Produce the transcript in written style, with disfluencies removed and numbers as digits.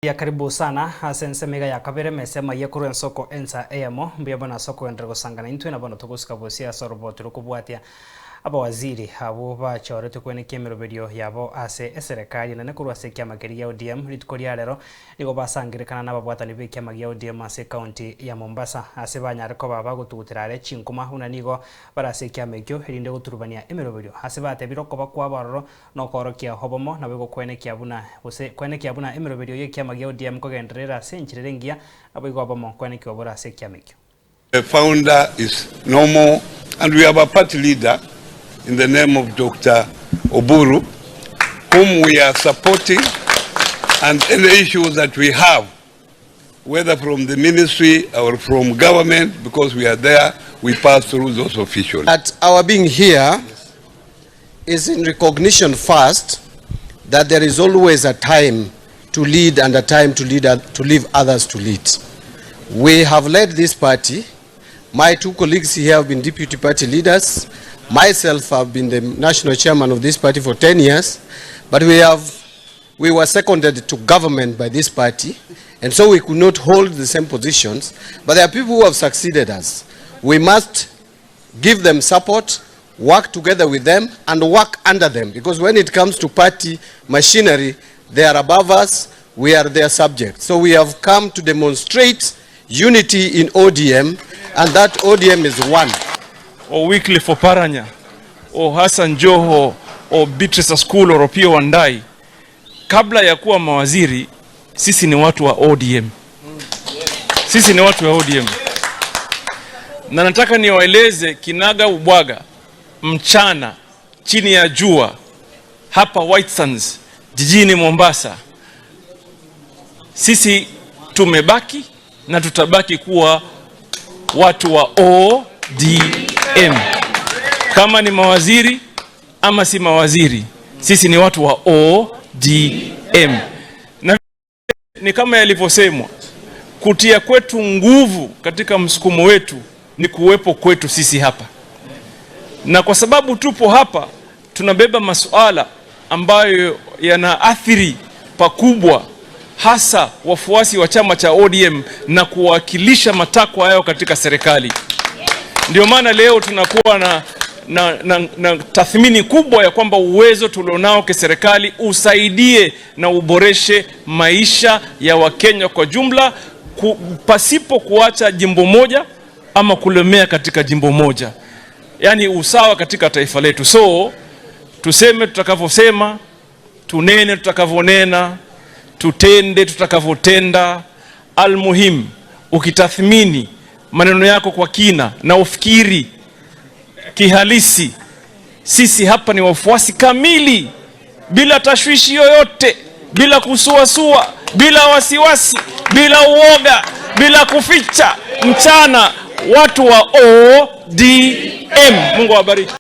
Mbuya karibu sana ase ensemo iga ya kabere mesa emayia korwa ensoko ensa eyemo. Mbuya bono ase okogenderera gosangana intwe na bono togosika bosio ase oroboti rokobwatia abawaziri abwo bachoretwe kwenekia emeroberio yabo ase eserekari enene korwa ase ekiama keria gia ODM rituko ria rero nigo basangerekana na ababwatani bekiama gia ODM ase ecounty ya Mombasa ase banyare koba bagotugutera are chinkuma buna nigo bare ase ekiama ekio erinde goturubania emeroberio ase batebire okoba kwabo aroro Nokoorokia obomo naboigo kwenekia buna, gose kwenekia buna emeroberio y'ekiama gia ODM kogenderera ere ase enchera ere engiya, naboigo obomo kwenekiwa bore ase ekiama ekio. The founder is no more and we have a party leader in the name of Doctor Oburu whom we are supporting and any issues that we have whether from the ministry or from government because we are there we pass through those officials. That our being here is in recognition first that there is always a time to lead and a time to lead, to leave others to lead. We have led this party. My two colleagues here have been deputy party leaders. Myself have been the national chairman of this party for 10 years. But we have we were seconded to government by this party and so we could not hold the same positions. But there are people who have succeeded us. We must give them support, work together with them and work under them because when it comes to party machinery, they are above us, we are their subjects. So we have come to demonstrate unity in ODM and that ODM is one. Or Wycliffe Oparanya or Hassan Joho or Beatrice Askul or Opiyo Wandayi, kabla ya kuwa mawaziri, sisi ni watu wa ODM. Sisi ni watu wa ODM, na nataka niwaeleze kinaga ubwaga, mchana chini ya jua hapa White Sands jijini Mombasa, sisi tumebaki na tutabaki kuwa watu wa ODM. Kama ni mawaziri ama si mawaziri, sisi ni watu wa ODM. Na ni kama yalivyosemwa, kutia kwetu nguvu katika msukumo wetu ni kuwepo kwetu sisi hapa, na kwa sababu tupo hapa tunabeba masuala ambayo yanaathiri pakubwa hasa wafuasi wa chama cha ODM na kuwakilisha matakwa yao katika serikali. Ndio maana leo tunakuwa na, na, na, na tathmini kubwa ya kwamba uwezo tulionao kiserikali usaidie na uboreshe maisha ya Wakenya kwa jumla ku, pasipo kuacha jimbo moja ama kulemea katika jimbo moja, yaani usawa katika taifa letu. So tuseme tutakavyosema, tunene tutakavyonena, tutende tutakavyotenda. Almuhimu, ukitathmini maneno yako kwa kina na ufikiri kihalisi, sisi hapa ni wafuasi kamili, bila tashwishi yoyote, bila kusuasua, bila wasiwasi, bila uoga, bila kuficha mchana, watu wa ODM. Mungu awabariki.